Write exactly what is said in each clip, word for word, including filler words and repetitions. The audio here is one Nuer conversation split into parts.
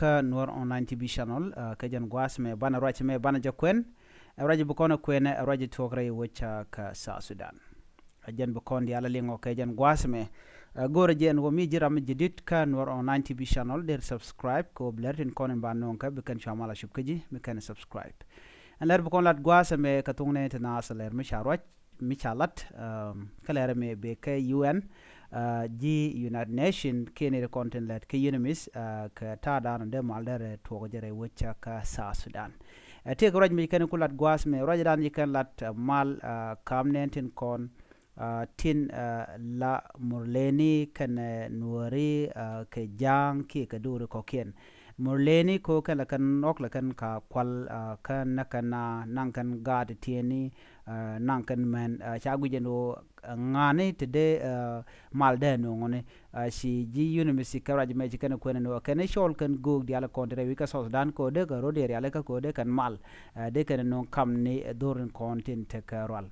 kä Nuɔr Online T V channel, kä jɛn gua̱a̱th mɛ banɛ ruac mɛ banɛ jɛ kuɛn. Ɛ ruac bi kɔn ɛ kuɛn ɛ ruac tuɔk rɛy wec kä South Sudan. Ɛ jɛn bi kɔn diaal ɛ liŋɔ kɛ jɛn gua̱a̱th mɛ. Ɛ go̱rɛ jɛn wä mi ji̱ ram mi ji̱ dit kä Nuɔr Online T V channel der subscribe kɛ wä bi lɛr tin kɔn in ba no̱o̱ŋ kɛ bi kɛn cua mal a cup kä ji̱ mi kɛn subscribe. Ɛn lɛr bi kɔn lat gua̱a̱th mɛ kɛ thuŋ nɛ ti naath lɛr mi ca ruac mi ca lat kä lɛr mɛ bɛ kɛ U N ji̱ United Nation kiɛ ni ri kɔn tin lɛt kɛ UNMISS kɛ ta̱a̱ da̱a̱n dee mal derɛ tuɔk jɛ rɛy wec kä South Sudan. Ɛ tëëk ruac mi kɛn ku lat gua̱a̱th mɛ ruac da̱a̱n ji̱ kɛn lat mal kam nɛn tin kɔn tin la Murleni kɛn Nuɔri kɛ Ja̱a̱ŋ kiɛ kɛ duuri kɔkiɛn. Murleni ko kɛn la kɛn ɔk la kɛn ka kual kɛn nɛ kɛn na naŋ kɛn gaat tieni naŋ kɛn mɛn ca guic ɛn ɣöö ŋa̱ni te dee mal dee no̱o̱ŋ ni ci ji̱ UNMISS kɛ ruac mɛ ci kɛn kuɛn ni ɣöö kɛn cɔl kɛn göök diaal kɔn ti rɛy wi̱c kä South Sudan kɛ ɣöö dee kɛ ro̱d riali kä kɛ ɣöö dee kɛn mal dee kɛn no̱o̱ŋ kam ni dhor in kɔn tin tekɛ rual.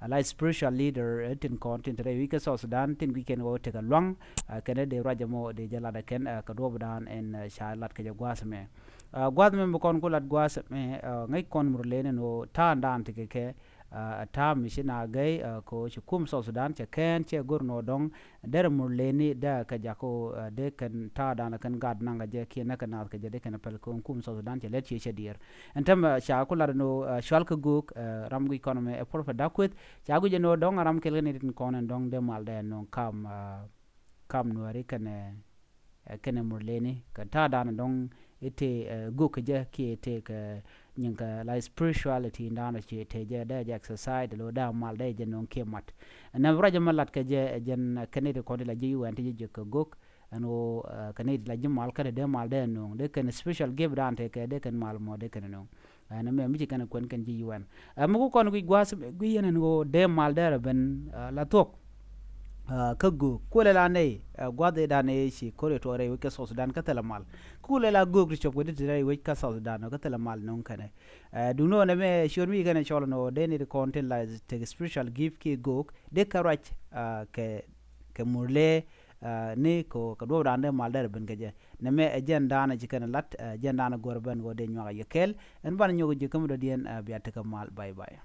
Ala spiritual leader tin kɔn tin te rɛy wi̱c kä South Sudan tin guic kɛn ɣöö tekɛ luaŋ kɛn dee ruac ɛmɔ dee jɛ lat ɛ kɛn kɛ duɔp dan ɛn ca lat kɛ jɛ gua̱a̱th mɛ. Gua̱a̱th mɛ bi kɔn ku lat gua̱a̱th mɛ ŋäc kɔn Murleni ni ɣöö ta̱a̱ dan tekɛ kɛ ta̱a̱ mi ci na gɛy kɛ ɣöö ci kum South Sudan cɛ kɛn cɛ go̱r ni ɣöö dɔ̱ŋ derɛ Murleni dee kɛ jak kɛ ɣöö dee kɛn ta̱a̱ dan kɛn gat naŋ kɛ jɛ kiɛ nɛ kɛ naath kɛ jɛ dee kɛn pɛl kɛ ɣöö kum South Sudan cɛ lɛt cië cɛ diɛɛr. Ɛn tämɛ ca ku lat ni ɣöö cual kɛ göök ram guic kɔn mɛ ɛ Prophet Dak Kueth ca guic ni ɣöö dɔ̱ŋ ram kɛl kɛ ni tin kɔn ɛn dɔ̱ŋ dee mal dee no̱o̱ŋ kam kam Nuɔri kɛnɛ kɛnɛ Murleni kɛ ta̱a̱ dan dɔ̱ŋ ite göök kɛ jɛ kiɛ ite kɛ nyin kɛ la spirituality dan ci te jɛ dee jɛ exercise lo dee mal dee jɛ no̱o̱ŋ kiɛ mat. Ɛn ruac mɛ lat kɛ jɛ jɛn kɛn ite kɔn ti la ji̱ UN ti jɛ jɛ kɛ göök ɛn ɣöö kɛn ite la ji̱ mal kɛn dee mal dee no̱o̱ŋ dee kɛn special gift dan te kɛ dee kɛn mal mɔ dee kɛn no̱o̱ŋ. Ɛn mɛ mi ci kɛn kuɛn kɛn ji̱ UN. Ɛ mi ku kɔn guic gua̱a̱th guic yɛn ɛn ɣöö dee mal dee rɛ ben la thuɔ̱k kä göök kulɛ la nɛy gua̱a̱th ëë dan ëë ci ko̱r yɛ tuɔɔk rɛy wec kä South Sudan kä thilɛ mal. Kulɛ la göök ti cop kɛ ti ti rɛy wec kä South Sudan kä thilɛ mal no̱o̱ŋ kɛnɛ. Duundɛ ɣän ɛmɛ ciöt mi ci kɛn ɛ cɔl ɛn ɣöö dee ni ti kɔn tin la tek spiritual gift kiɛ göök dee kɛ ruac kɛ kɛ Murle ni kɛ kɛ duɔ̱p dan dee mal dee rɛ ben kɛ jɛ. Nɛmɛ ɛ jɛn daanɔ ci kɛn lat ɛ jɛn daanɔ go̱r ben ɣöö dee nyuak ɛ yɛ kɛɛl. Ɛn banɛ nyɔk ji̱ käm dɔ̱diɛn ɛ bia tekɛ mal. Bye bye.